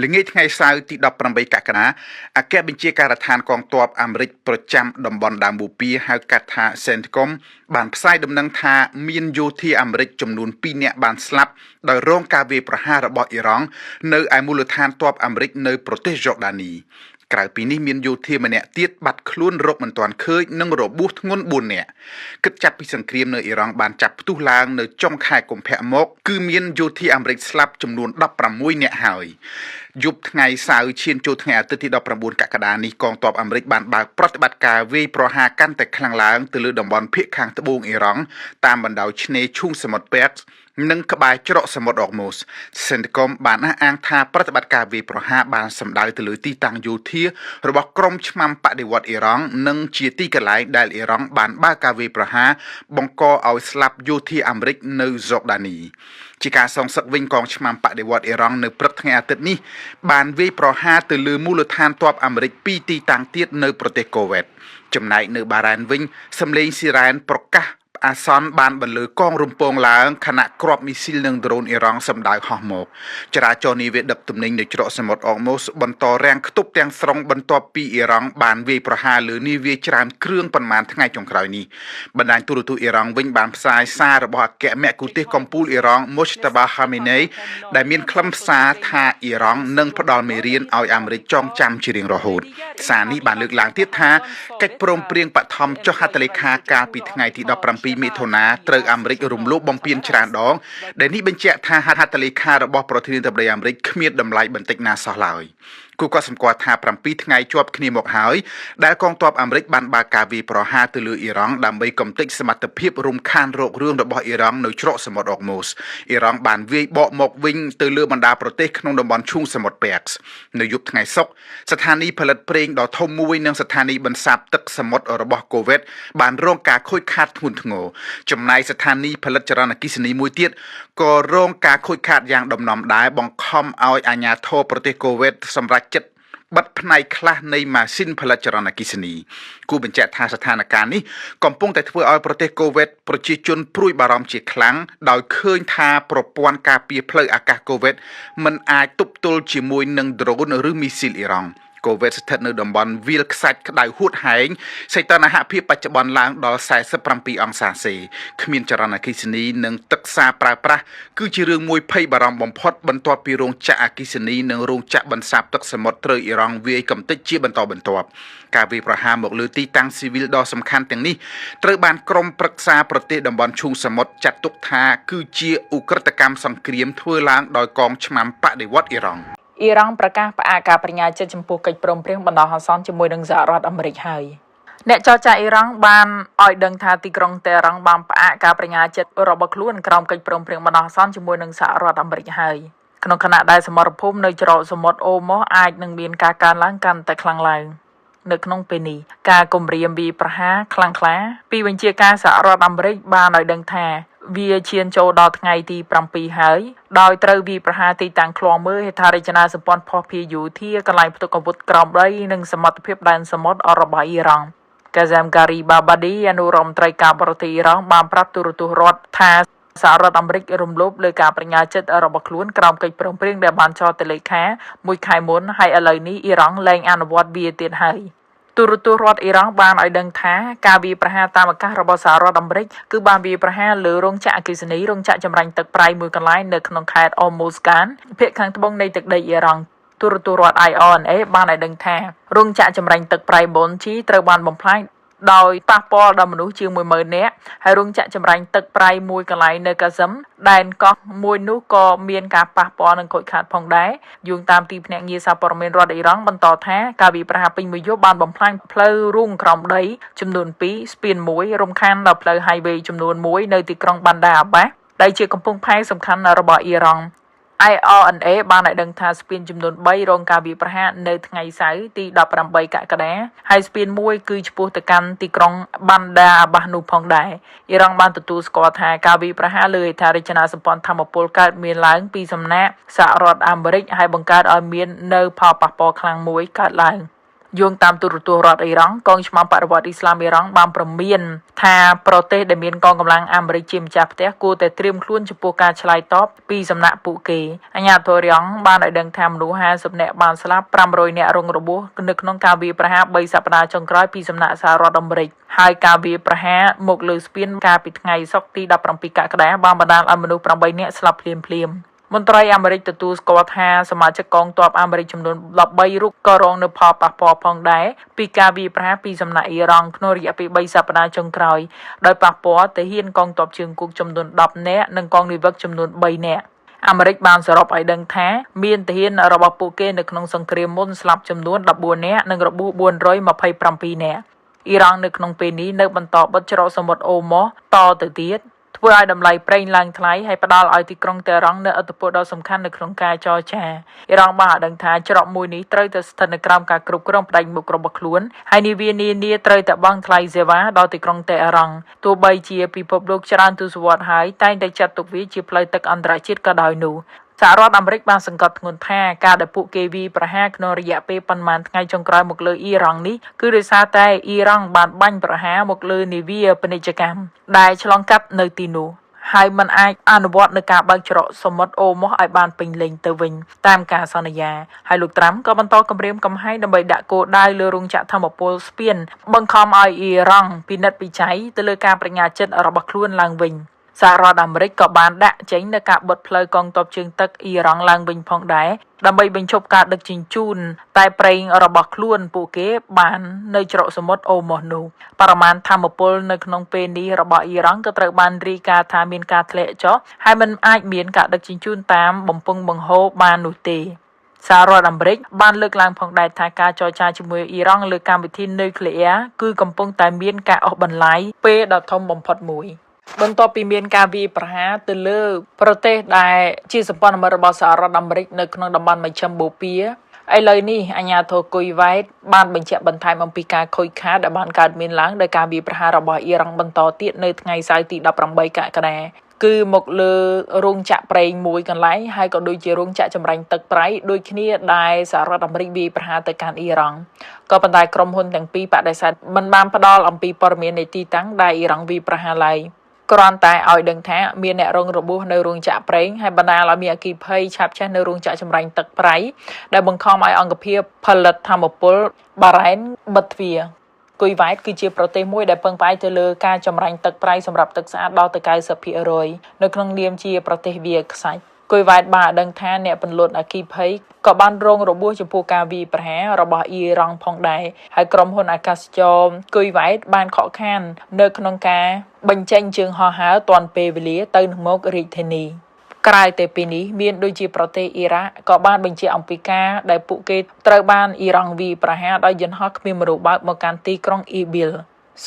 ល្ងាចថ្ងៃសៅរ៍ទី18កក្កដាអគ្គបញ្ជាការដ្ឋានកងទ័ពអាមេរិកប្រចាំតំបន់ដើមបូព៌ាហៅកាត់ថា CENTCOM បានផ្សាយដំណឹងថាមានយោធាអាមេរិកចំនួន2នាក់បានស្លាប់ដោយរងការវាយប្រហាររបស់អ៊ីរ៉ង់នៅឯមូលដ្ឋានទ័ពអាមេរិកនៅប្រទេសយ៉ូដានីក្រៅពីនេះមានយោធាម្នាក់ទៀតបាត់ខ្លួនរកមិនទាន់ឃើញនិងរបួសធ្ងន់4នាក់គិតចាប់ពីសង្គ្រាមនៅអ៊ីរ៉ង់បានចាប់ផ្ទុះឡើងនៅចុងខែកុម្ភៈមកគឺមានយោធាអាមេរិកស្លាប់ចំនួន16នាក់ហើយយប់ថ្ងៃសៅរ៍ឈានចូលថ្ងៃអាទិត្យទី19កក្កដានេះកងទ័ពអាមេរិកបានបើកប្រតិបត្តិការវាយប្រហារកាន់តែខ្លាំងឡើងទៅលើតំបន់ភាគខាងត្បូងអ៊ីរ៉ង់តាមបណ្ដោយឆ្នេរឈូងសមុទ្រពេកនិងក្បែរច្រកសមុទ្រអកម៉ូស CENTCOM បានអះអាងថាប្រតិបត្តិការវាយប្រហារបានសម្ដៅទៅលើទីតាំងយោធារបស់ក្រុមឆ្មាំបដិវត្តអ៊ីរ៉ង់និងជាទីកន្លែងដែលអ៊ីរ៉ង់បានបើកការវាយប្រហារបង្កឲ្យស្លាប់យោធាអាមេរិកនៅយ៉ូដានីជាការសងសឹកវិញកងឆ្មាំបដិវត្តអ៊ីរ៉ង់នៅព្រឹកថ្ងៃអាទិត្យនេះបានវាយប្រហារទៅលើមូលដ្ឋានទ័ពអាមេរិកពីរទីតាំងទៀតនៅប្រទេសកូវ៉េតចំណែកនៅបារ៉ែនវិញសំឡេងស៊ីរ៉ែនប្រកាសអាសន្នបានបន្លឺកងរំពងឡើងខណៈគ្រាប់មីស៊ីលនិងដ្រូនអ៊ីរ៉ង់សម្ដៅហោះមកចរាចរណ៍នាវាដឹកទំនិញនៅច្រកសមុទ្រអកម៉ូសបន្តរាំងខ្ទប់ទាំងស្រុងបន្ទាប់ពីអ៊ីរ៉ង់បានវាយប្រហារលើនាវាច្រើនគ្រឿងប៉ុន្មានថ្ងៃចុងក្រោយនេះបណ្ដាញទូរទស្សន៍អ៊ីរ៉ង់វិញបានផ្សាយសាររបស់អគ្គមគ្គុទ្ទេសក៍កំពូលអ៊ីរ៉ង់មូស្តាបាហាមីណេដែលមានខ្លឹមសារថាអ៊ីរ៉ង់នឹងផ្ដល់មេរៀនឲ្យអាមេរិកចងចាំជារៀងរហូតសារនេះបានលើកឡើងទៀតថាកិច្ចព្រមព្រៀងបឋមចុះហត្ថលេខាកាលពីថ្ងៃទី17មិថុនាត្រូវអាមេរិករំលោភបំពានច្រើនដងដែលនេះបញ្ជាក់ថាហត្ថលេខារបស់ប្រធានាធិបតីអាមេរិកគ្មានតម្លៃបន្តិចណាសោះឡើយគូក៏សម្គាល់ថា7ថ្ងៃជាប់គ្នាមកហើយដែលកងទ័ពអាមេរិកបានបើកការវាយប្រហារទៅលើអ៊ីរ៉ង់ដើម្បីកម្ទេចសមត្ថភាពរំខានរោគរឿងរបស់អ៊ីរ៉ង់នៅច្រកសមុទ្រអកម៉ូសអ៊ីរ៉ង់បានវាយបកមកវិញទៅលើបណ្ដាប្រទេសក្នុងតំបន់ឈូងសមុទ្រពេកส์នៅយប់ថ្ងៃសុក្រស្ថានីយ៍ផលិតប្រេងដ៏ធំមួយនិងស្ថានីយ៍បន្សាបទឹកសមុទ្ររបស់កូវ៉េតបានរងការខូចខាតធ្ងន់ធ្ងរចំណែកស្ថានីយ៍ផលិតចរន្តអគ្គិសនីមួយទៀតក៏រងការខូចខាតយ៉ាងដំណំដែរបង្ខំឲ្យអាជ្ញាធរប្រទេសកូវ៉េតសម្រេចចិត្តបិទផ្នែកខ្លះនៃម៉ាស៊ីនផលិតចរន្តអគ្គិសនីគូបញ្ជាក់ថាស្ថានភាពនេះកំពុងតែធ្វើឲ្យប្រទេសកូវ៉េតប្រជាជនព្រួយបារម្ភជាខ្លាំងដោយឃើញថាប្រព័ន្ធការពារផ្លូវអាកាសកូវ៉េតមិនអាចទប់ទល់ជាមួយនឹងដ្រូនឬមីស៊ីលអ៊ីរ៉ង់កូវ៉េតស្ថិតនៅតំបន់វាលខ្សាច់ក្តៅហួតហែងសីតុណ្ហភាពបច្ចុប្បន្នឡើងដល់47អង្សាសេគ្មានចរន្តអគ្គិសនីនិងទឹកសាប្រើប្រាស់គឺជារឿងមួយភ័យបារម្ភបំផុតបន្ទាប់ពីរោងចក្រអគ្គិសនីនិងរោងចក្របន្សាបទឹកសមុទ្រត្រូវអ៊ីរ៉ង់វាយកម្ទេចជាបន្តបន្ទាប់ការវាយប្រហារមកលើទីតាំងស៊ីវិលដ៏សំខាន់ទាំងនេះត្រូវបានក្រុមប្រឹក្សាប្រទេសតំបន់ឈូងសមុទ្រចាត់ទុកថាគឺជាឧក្រិដ្ឋកម្មសង្គ្រាមធ្វើឡើងដោយកងឆ្មាំបដិវត្តអ៊ីរ៉ង់ អ៊ីរ៉ង់ប្រកាសផ្អាកការបញ្ញាចិត្តចំពោះកិច្ចព្រមព្រៀងបណ្ដោះអាសន្នជាមួយនឹងសហរដ្ឋអាមេរិកហើយអ្នកចរចាអ៊ីរ៉ង់បានឲ្យដឹងថាទីក្រុងតេរ៉ង់បានផ្អាកការបញ្ញាចិត្តរបស់ខ្លួនក្រោមកិច្ចព្រមព្រៀងបណ្ដោះអាសន្នជាមួយនឹងសហរដ្ឋអាមេរិកហើយក្នុងខណៈដែលសមរភូមិនៅច្រកសមុទ្រអូម៉ូសអាចនឹងមានការកើនឡើងកាន់តែខ្លាំងឡើងនៅក្នុងពេលនេះការគម្រាមវាយប្រហារខ្លាំងក្លាពីបញ្ជាការសហរដ្ឋអាមេរិកបានឲ្យដឹងថាវាឈានចូលដល់ថ្ងៃទី7ហើយដោយត្រូវវាយប្រហារទីតាំងឃ្លាំមើលហេដ្ឋារចនាសម្ព័ន្ធភស្តុភារយោធាកន្លែងផ្ទុកអាវុធក្រោមដីនិងសមត្ថភាពដែនសមុទ្ររបស់អ៊ីរ៉ង់កាហ្សាមការីបាបាឌីអនុរដ្ឋមន្ត្រីការបរទេសអ៊ីរ៉ង់បានប្រាប់ទូរទស្សន៍រដ្ឋថាសហរដ្ឋអាមេរិករំលោភលើការបញ្ញាចិត្តរបស់ខ្លួនក្រោមកិច្ចព្រមព្រៀងដែលបានចុះហត្ថលេខាមួយខែមុនហើយឥឡូវនេះអ៊ីរ៉ង់លែងអនុវត្តវាទៀតហើយទូរទស្សន៍រដ្ឋអ៊ីរ៉ង់បានឲ្យដឹងថាការវាយប្រហារតាមអាកាសរបស់សហរដ្ឋអាមេរិកគឺបានវាយប្រហារលើរោងចក្រអគ្គិសនីរោងចក្រចម្រាញ់ទឹកប្រៃមួយកន្លែងនៅក្នុងខេត្តអូម៉ូស្កានភាគខាងត្បូងនៃទឹកដីអ៊ីរ៉ង់ទូរទស្សន៍រដ្ឋ IRNA បានឲ្យដឹងថារោងចក្រចម្រាញ់ទឹកប្រៃបូនជីត្រូវបានបំផ្លាញដោយប៉ះពាល់ដល់មនុស្សជាង10000នាក់ហើយរោងចក្រចម្រាញ់ទឹកប្រៃមួយកន្លែងនៅកាស៊ឹមដែនកោះមួយនោះក៏មានការប៉ះពាល់និងខូចខាតផងដែរយោងតាមទីភ្នាក់ងារសារព័ត៌មានរដ្ឋអ៊ីរ៉ង់បន្តថាការវាយប្រហារពេញមួយយប់បានបំផ្លាញផ្លូវរូងក្រោមដីចំនួន2ស្ពាន1រំខានដល់ផ្លូវ highway ចំនួន1នៅទីក្រុងបានដាអាបាសដែលជាកំពង់ផែសំខាន់របស់អ៊ីរ៉ង់ IRNA បានឲ្យដឹងថាស្ពានចំនួន3រងការវាយប្រហារនៅថ្ងៃសៅរ៍ទី18កក្កដាហើយស្ពានមួយគឺឆ្ពោះទៅកាន់ទីក្រុងបានដាអាបាសនោះផងដែរអ៊ីរ៉ង់បានទទួលស្គាល់ថាការវាយប្រហារលើហេដ្ឋារចនាសម្ព័ន្ធធម្មពលកើតមានឡើងពីសំណាក់សហរដ្ឋអាមេរិកហើយបង្កើតឲ្យមាននៅផលប៉ះពាល់ខ្លាំងមួយកើតឡើង។ យោងតាមទូរទស្សន៍រដ្ឋអ៊ីរ៉ង់កងឆ្មាំបដិវត្តអ៊ីស្លាមអ៊ីរ៉ង់បានព្រមានថាប្រទេសដែលមានកងកម្លាំងអាមេរិកជាម្ចាស់ផ្ទះគួរតែត្រៀមខ្លួនចំពោះការឆ្លើយតបពីសំណាក់ពួកគេអាជ្ញាធរអ៊ីរ៉ង់បានឲ្យដឹងថាមនុស្ស50នាក់បានស្លាប់500នាក់រងរបួសនៅក្នុងការវាយប្រហារ3សប្តាហ៍ចុងក្រោយពីសំណាក់សហរដ្ឋអាមេរិកហើយការវាយប្រហារមកលើស្ពានកាលពីថ្ងៃសុក្រទី17កក្កដាបានបណ្ដាលឲ្យមនុស្ស8នាក់ស្លាប់ភ្លាមៗមន្ត្រីអាមេរិកទទួលស្គាល់ថាសមាជិកកងទ័ពអាមេរិកចំនួន13រូបក៏រងនូវផលប៉ះពាល់ផងដែរពីការវាយប្រហារពីសំណាក់អ៊ីរ៉ង់ក្នុងរយៈពេល3សប្តាហ៍ចុងក្រោយដោយប៉ះពាល់ទៅហ៊ានកងទ័ពជើងគោកចំនួន10នាក់និងកងនាវិកចំនួន3នាក់អាមេរិកបានសរុបឲ្យដឹងថាមានទាហានរបស់ពួកគេនៅក្នុងសង្គ្រាមមុនស្លាប់ចំនួន14នាក់និងរបួស427នាក់អ៊ីរ៉ង់នៅក្នុងពេលនេះនៅបន្តបិទច្រកសមុទ្រអូម៉ូសតទៅទៀតធ្វើឲ្យតម្លៃប្រេងឡើងថ្លៃហើយផ្ដល់ឲ្យទីក្រុងតេរ៉ង់នូវឥទ្ធិពលដ៏សំខាន់នៅក្នុងការចរចាអ៊ីរ៉ង់បានឲ្យដឹងថាច្រកមួយនេះត្រូវតែស្ថិតនៅក្រោមការគ្រប់គ្រងផ្ដាច់មុខរបស់ខ្លួនហើយនាវានានាត្រូវតែបង់ថ្លៃសេវាដល់ទីក្រុងតេរ៉ង់ទោះបីជាពិភពលោកច្រើនទសវត្សរ៍ហើយតែងតែចាត់ទុកវាជាផ្លូវទឹកអន្តរជាតិក៏ដោយនោះសហរដ្ឋអាមេរិកបានសង្កត់ធ្ងន់ថាការដែលពួកគេវាយប្រហារក្នុងរយៈពេលប៉ុន្មានថ្ងៃចុងក្រោយមកលើអ៊ីរ៉ង់នេះគឺដោយសារតែអ៊ីរ៉ង់បានបាញ់ប្រហារមកលើនាវាពាណិជ្ជកម្មដែលឆ្លងកាត់នៅទីនោះហើយมันអាចអនុវត្តនៅការបើកច្រកសមុទ្រអូម៉ូសឲ្យបានពេញលេញទៅវិញតាមការសន្យាហើយលោកត្រាំក៏បន្តគម្រាមកំហែងដើម្បីដាក់គោលដៅលើរោងចក្រធម្មពលស្ពានបង្ខំឲ្យអ៊ីរ៉ង់ពិនិត្យពិច័យទៅលើការបញ្ញាចិត្តរបស់ខ្លួនឡើងវិញសហរដ្ឋអាមេរិកក៏បានដាក់ចេញនូវការបិទផ្លូវកងទ័ពជើងទឹកអ៊ីរ៉ង់ឡើងវិញផងដែរដើម្បីបញ្ឈប់ការដឹកជញ្ជូនតែប្រេងរបស់ខ្លួនពួកគេបាននៅច្រកសមុទ្រអូម៉ូសនោះបរិមាណធម្មពលនៅក្នុងពេលនេះរបស់អ៊ីរ៉ង់ក៏ត្រូវបានរាយការណ៍ថាមានការធ្លាក់ចុះហើយមិនអាចមានការដឹកជញ្ជូនតាមបំពង់បង្ហូរបាននោះទេសហរដ្ឋអាមេរិកបានលើកឡើងផងដែរថាការចរចាជាមួយអ៊ីរ៉ង់លើកម្មវិធីនុយក្លេអ៊ែរគឺកំពុងតែមានការអូសបន្លាយពេលដ៏ធំបំផុតមួយបន្ទាប់ពីមានការវាយប្រហារទៅលើប្រទេសដែលជាសម្ព័ន្ធមិត្តរបស់សហរដ្ឋអាមេរិកនៅក្នុងតំបន់មជ្ឈិមបូព៌ាឥឡូវនេះអាជ្ញាធរគុយវ៉ែតបានបញ្ជាក់បន្ថែមអំពីការខូចខាតដែលបានកើតមានឡើងដោយការវាយប្រហាររបស់អ៊ីរ៉ង់បន្តទៀតនៅថ្ងៃសៅរ៍ទី18កក្កដាគឺមកលើរោងចក្រប្រេងមួយកន្លែងហើយក៏ដូចជារោងចក្រចម្រាញ់ទឹកប្រៃដូចគ្នាដែលសហរដ្ឋអាមេរិកវាយប្រហារទៅកាន់អ៊ីរ៉ង់ក៏ប៉ុន្តែក្រុមហ៊ុនទាំងពីរបដិសេធមិនបានផ្ដល់អំពីព័ត៌មាននៃទីតាំងដែលអ៊ីរ៉ង់វាយប្រហារឡើយគ្រាន់តែឲ្យដឹងថាមានអ្នករងរបួសនៅរោងចក្រប្រេងហើយបណ្ដាលឲ្យមានអគ្គិភ័យឆាបឆេះនៅរោងចក្រចម្រាញ់ទឹកប្រៃដែលបង្ខំឲ្យអង្គភាពផលិតធម្មពលបារ៉ែនបិទទ្វារគុយវ៉ែតគឺជាប្រទេសមួយដែលពឹងផ្អែកទៅលើការចម្រាញ់ទឹកប្រៃសម្រាប់ទឹកស្អាតដល់ទៅ90%នៅក្នុងនាមជាប្រទេសវាលខ្សាច់គុយវ៉ែតបានឲ្យដឹងថាអ្នកពន្លត់អគ្គិភ័យក៏បានរងរបួសចំពោះការវាយប្រហាររបស់អ៊ីរ៉ង់ផងដែរហើយក្រុមហ៊ុនអាកាសចរគុយវ៉ែតបានខកខាននៅក្នុងការបញ្ចេញជើងហោះហើរទាន់ពេលវេលាទៅនឹងមករាជធានីក្រៅតែពីនេះមានដូចជាប្រទេសអ៊ីរ៉ាក់ក៏បានបញ្ជាក់អំពីការដែលពួកគេត្រូវបានអ៊ីរ៉ង់វាយប្រហារដោយយន្តហោះគ្មានមនុស្សបើកមកកាន់ទីក្រុងអ៊ីប៊ីល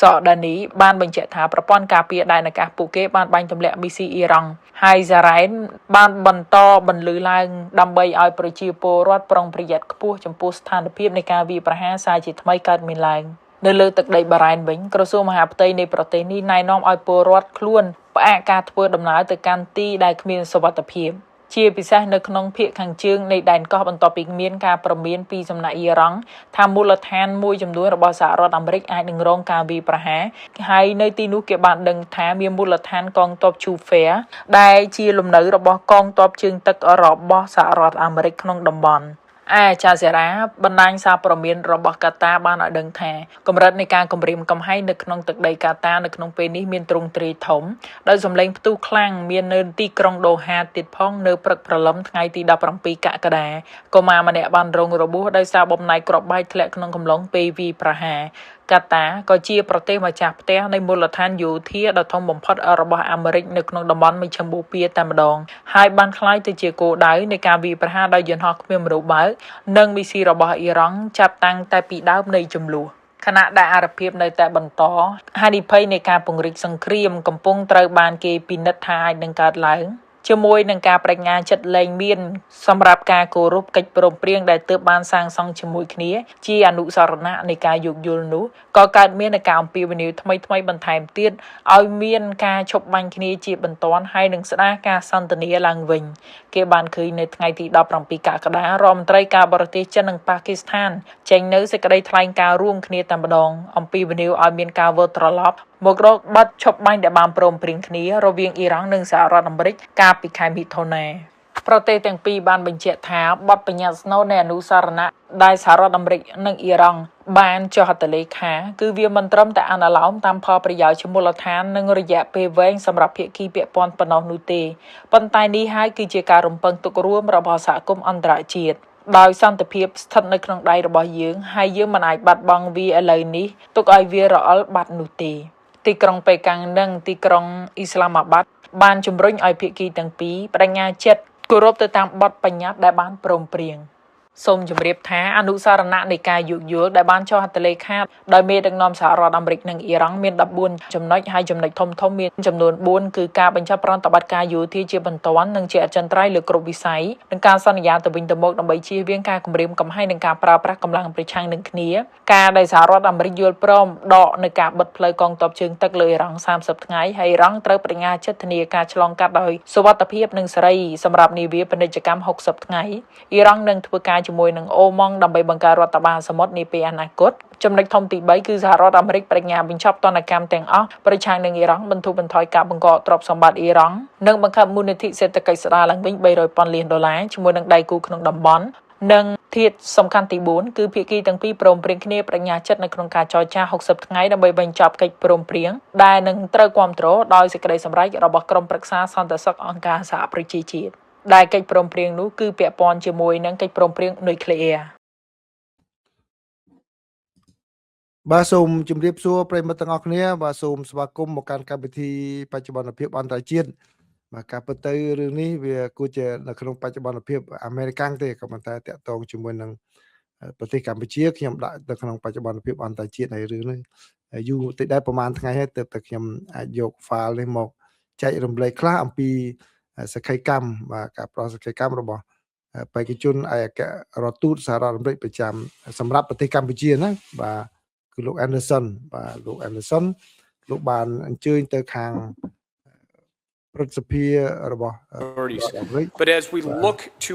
សដានីបានបញ្ជាក់ថាប្រព័ន្ធការពារដែនអាកាសពួកគេបានបាញ់ទម្លាក់មីស៊ីអ៊ីរ៉ង់ហើយសារ៉ែនបានបន្តបន្លឺឡើងដើម្បីឲ្យប្រជាពលរដ្ឋប្រុងប្រយ័ត្នខ្ពស់ចំពោះស្ថានភាពនៃការវាយប្រហារសារជាថ្មីកើតមានឡើងនៅលើទឹកដីបារ៉ែនវិញក្រសួងមហាផ្ទៃនៃប្រទេសនេះណែនាំឲ្យពលរដ្ឋខ្លួនផ្អាកការធ្វើដំណើរទៅកាន់ទីដែលគ្មានសុវត្ថិភាពជាពិសេសនៅក្នុងភាគខាងជើងនៃដែនកោះបន្ទាប់ពីមានការព្រមានពីសំណាក់អ៊ីរ៉ង់ថាមូលដ្ឋានមួយចំនួនរបស់សហរដ្ឋអាមេរិកអាចនឹងរងការវាយប្រហារហើយនៅទីនោះគេបានដឹងថាមានមូលដ្ឋានកងទ័ពជូហ្វែដែលជាលំនៅរបស់កងទ័ពជើងទឹករបស់សហរដ្ឋអាមេរិកក្នុងតំបន់អាចាសេរ៉ាបណ្ដាញសារព័ត៌មានរបស់កាតាបានឲ្យដឹងថាកម្រិតនៃការគំរាមកំហែងនៅក្នុងទឹកដីកាតានៅក្នុងពេលនេះមានទ្រង់ទ្រាយធំដោយសម្លេងផ្ទុះខ្លាំងមាននៅទីក្រុងដូហាទៀតផងនៅព្រឹកព្រលឹមថ្ងៃទី17កក្កដាកុមារម្នាក់បានរងរបួសដោយសារបំណែកគ្រាប់បែកធ្លាក់ក្នុងកំឡុងពេលវាយប្រហារកាតាក៏ជាប្រទេសម្ចាស់ផ្ទះនៃមូលដ្ឋានយោធាដ៏ធំបំផុតរបស់អាមេរិកនៅក្នុងតំបន់មជ្ឈិមបូព៌ាតែម្ដងហើយបានក្លាយទៅជាគោលដៅនៃការវាយប្រហារដោយយន្តហោះគ្មានមនុស្សបើកនិងមីស៊ីរបស់អ៊ីរ៉ង់ចាប់តាំងតែពីដើមនៃជម្លោះខណៈដែលអារភាពនៅតែបន្តហានិភ័យនៃការពង្រីកសង្គ្រាមកំពុងត្រូវបានគេពិនិត្យថាអាចនឹងកើតឡើង ជាមួយនឹងការបដិញ្ញាចិត្តលែងមានសម្រាប់ការគោរពកិច្ចព្រមព្រៀងដែលទើបបានសាងសង់ជាមួយគ្នាជាអនុស្សរណៈនៃការយោគយល់នោះក៏កើតមាននូវការអំពាវនាវថ្មីៗបន្ថែមទៀតឲ្យមានការឈប់បាញ់គ្នាជាបន្ទាន់ហើយនឹងស្ដារការសន្ទនាឡើងវិញគេបានឃើញនៅថ្ងៃទី17កក្កដារដ្ឋមន្ត្រីការបរទេសចិននិងប៉ាគីស្ថានចេញនៅសេចក្តីថ្លែងការណ៍រួមគ្នាតែម្ដងអំពាវនាវឲ្យមានការវិលត្រឡប់មករកបទឈប់បាញ់ដែលបានព្រមព្រៀងគ្នារវាងអ៊ីរ៉ង់និងសហរដ្ឋអាមេរិកកាលពីខែមិថុនាប្រទេសទាំងពីរបានបញ្ជាក់ថាបទបញ្ញត្តិស្នូលនៃអនុស្សរណៈដែលសហរដ្ឋអាមេរិកនិងអ៊ីរ៉ង់បានចុះហត្ថលេខាគឺវាមិនត្រឹមតែអនុលោមតាមផលប្រយោជន៍ជាមូលដ្ឋាននិងរយៈពេលវែងសម្រាប់ភាគីពាក់ព័ន្ធប៉ុណ្ណោះនោះទេប៉ុន្តែនេះហើយគឺជាការរំពឹងទុករួមរបស់សហគមន៍អន្តរជាតិដោយសន្តិភាពស្ថិតនៅក្នុងដៃរបស់យើងហើយយើងមិនអាចបាត់បង់វាឥឡូវនេះទុកឲ្យវារអិលបាត់នោះទេទីក្រុងប៉េកាំងនិងទីក្រុងអ៊ីស្លាមាបាត់បានជំរុញឲ្យភាគីទាំងពីរបដិញ្ញាចិត្តគោរពទៅតាមបទបញ្ញត្តិដែលបានព្រមព្រៀងសូមជម្រាបថាអនុស្សរណៈនៃការយោគយល់ដែលបានចុះហត្ថលេខាដោយមេដឹកនាំសហរដ្ឋអាមេរិកនិងអ៊ីរ៉ង់មាន14ចំណុចហើយចំណុចធំៗមានចំនួន4គឺការបញ្ចប់ប្រតិបត្តិការយោធាជាបន្ទាន់និងជាអចិន្ត្រៃយ៍លើគ្រប់វិស័យនិងការសន្យាទៅវិញទៅមកដើម្បីជៀសវាងការគំរាមកំហែងនិងការប្រើប្រាស់កម្លាំងប្រឆាំងនឹងគ្នាការដែលសហរដ្ឋអាមេរិកយល់ព្រមដកនៅការបិទផ្លូវកងទ័ពជើងទឹកលើអ៊ីរ៉ង់30ថ្ងៃហើយអ៊ីរ៉ង់ត្រូវបដិញ្ញាចិត្តធានាការឆ្លងកាត់ដោយសុវត្ថិភាពនិងសេរីសម្រាប់នាវាពាណិជ្ជកម្ម60ថ្ងៃអ៊ីរ៉ង់នឹងធ្វើការជាមួយនឹងអូម៉ង់ដើម្បីបង្កើតរដ្ឋបាលសមុទ្រនាពេលអនាគតចំណុចធំទី3គឺសហរដ្ឋអាមេរិកបដិញ្ញាបញ្ចប់ទណ្ឌកម្មទាំងអស់ប្រឆាំងនឹងអ៊ីរ៉ង់បន្ធូរបន្ថយការបង្កកទ្រព្យសម្បត្តិអ៊ីរ៉ង់និងបង្កើតមូលនិធិសេដ្ឋកិច្ចស្ដារឡើងវិញ300ពាន់លានដុល្លារជាមួយនឹងដៃគូក្នុងតំបន់និងធាតុសំខាន់ទី4គឺភាគីទាំងពីរព្រមព្រៀងគ្នាបដិញ្ញាចិត្តនៅក្នុងការចរចា60ថ្ងៃដើម្បីបញ្ចប់កិច្ចព្រមព្រៀងដែលនឹងត្រូវគាំទ្រដោយសេចក្តីសម្រេចរបស់ក្រុមប្រឹក្សាសន្តិសុខអង្គការសហប្រជាជាតិដែលកិច្ចព្រមព្រៀងនោះគឺពាក់ព័ន្ធជាមួយនឹងកិច្ចព្រមព្រៀងនុយក្លេអ៊ែរ បាទសូមជម្រាបសួរប្រិយមិត្តទាំងអស់គ្នាបាទសូមស្វាគមន៍មកកាន់កម្មវិធីបច្ចុប្បន្នភាពអន្តរជាតិបាទការពិតទៅរឿងនេះវាគួរជានៅក្នុងបច្ចុប្បន្នភាពអាមេរិកទេក៏ប៉ុន្តែតាក់ទងជាមួយនឹងប្រទេសកម្ពុជាខ្ញុំដាក់ទៅក្នុងបច្ចុប្បន្នភាពអន្តរជាតិហើយរឿងនេះយូរតិចដែរប្រហែលថ្ងៃហើយទើបតែខ្ញុំអាចយក file នេះមកចែករំលែកខ្លះអំពីសក្ខីកម្មបាទការប្រសក្ខីកម្មរបស់បេក្ខជនឯកអគ្គរដ្ឋទូតសហរដ្ឋអាមេរិកប្រចាំសម្រាប់ប្រទេសកម្ពុជាណាបាទគឺលោក Anderson បាទលោក Anderson លោកបានអញ្ជើញទៅខាងព្រឹទ្ធសភារបស់អាមេរិក But as we look to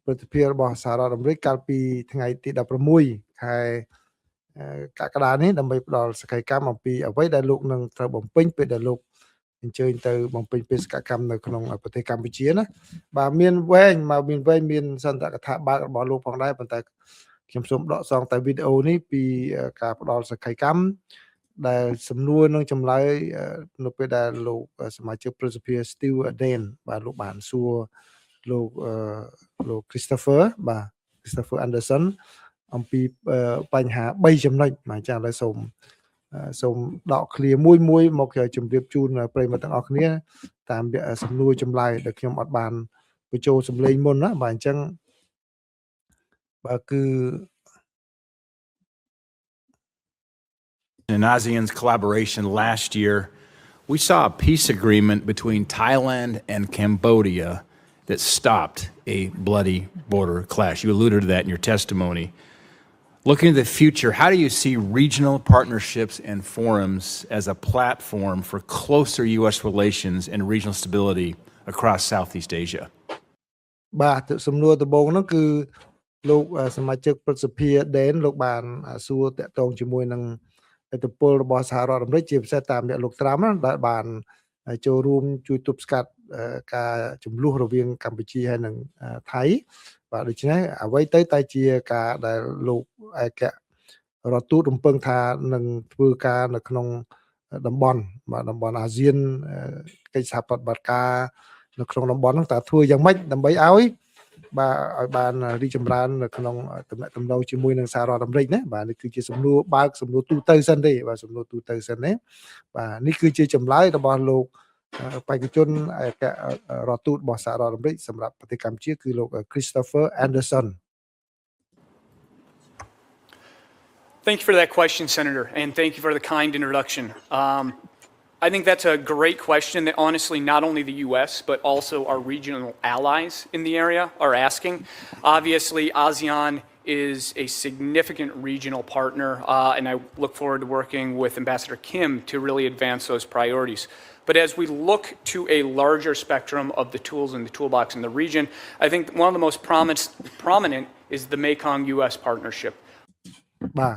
ព្រឹទ្ធសភារបស់សហរដ្ឋអាមេរិកកាលពីថ្ងៃទី16ខែកក្កដានេះដើម្បីផ្ដល់សក្ខីកម្មអំពីអ្វីដែលលោកនឹងត្រូវបំពេញពេលដែលលោកអញ្ជើញទៅបំពេញបេសកកម្មនៅក្នុងប្រទេសកម្ពុជាណាបាទមានវែងមកមានវែងមានសន្ទរកថាបើករបស់លោកផងដែរប៉ុន្តែខ្ញុំសូមដកសងតែវីដេអូនេះពីការផ្ដល់សក្ខីកម្មដែលសំណួរនិងចម្លើយនៅពេលដែលលោកសមាជិកព្រឹទ្ធសភា Steve Daines បាទលោកបានសួរលោកលោក Christopher បាទ Christopher Anderson អំពីបញ្ហា3ចំណុចបាទចាឥឡូវសូមសូមដកឃ្លាមួយមួយមកជម្រាបជូនប្រិយមិត្តទាំងអស់គ្នាតាមសំណួរចម្លើយដែលខ្ញុំអត់បានបញ្ចូលសំឡេងមុនណាបាទអញ្ចឹងបាទគឺ In ASEAN's collaboration last year, we saw a peace agreement between Thailand and Cambodia that stopped a bloody border clash. You alluded to that in your testimony. Looking to the future, how do you see regional partnerships and forums as a platform for closer U.S. relations and regional stability across Southeast Asia? បាទសំណួរដំបូងហ្នឹងគឺលោកសមាជិកព្រឹទ្ធសភា Daines លោកបានសួរតាក់ទងជាមួយនឹងឥទ្ធិពលរបស់សហរដ្ឋអាមេរិកជាពិសេសតាមរយៈលោកត្រាំដែលបានចូលរួមជួយទប់ស្កាត់ការចំនួនរវាងកម្ពុជាហើយនិងថៃបាទដូច្នេះអ្វីទៅតែជាការដែលលោកឯករដ្ឋទូតរំពឹងថានឹងធ្វើការនៅក្នុងតំបន់បាទតំបន់អាស៊ានកិច្ចសហប្រតិបត្តិការនៅក្នុងតំបន់ហ្នឹងតើធ្វើយ៉ាងម៉េចដើម្បីឲ្យបាទឲ្យបានរីកចម្រើននៅក្នុងតំណតំណងជាមួយនឹងសហរដ្ឋអាមេរិកណាបាទនេះគឺជាសំណួរបើកសំណួរទូទៅសិនទេបាទសំណួរទូទៅសិនទេបាទនេះគឺជាចម្លើយរបស់លោកបេក្ខជនឯករដ្ឋទូតរបស់សហរដ្ឋអាមេរិកសម្រាប់ប្រទេសកម្ពុជាគឺលោក Christopher Anderson Thank you for that question, Senator, and thank you for the kind introduction. I think that's a great question that honestly not only the US, but also our regional allies in the area are asking. Obviously, ASEAN is a significant regional partner, and I look forward to working with Ambassador Kim to really advance those priorities. But as we look to a larger spectrum of the tools in the toolbox in the region, I think one of the most prominent is the Mekong US partnership. បាទ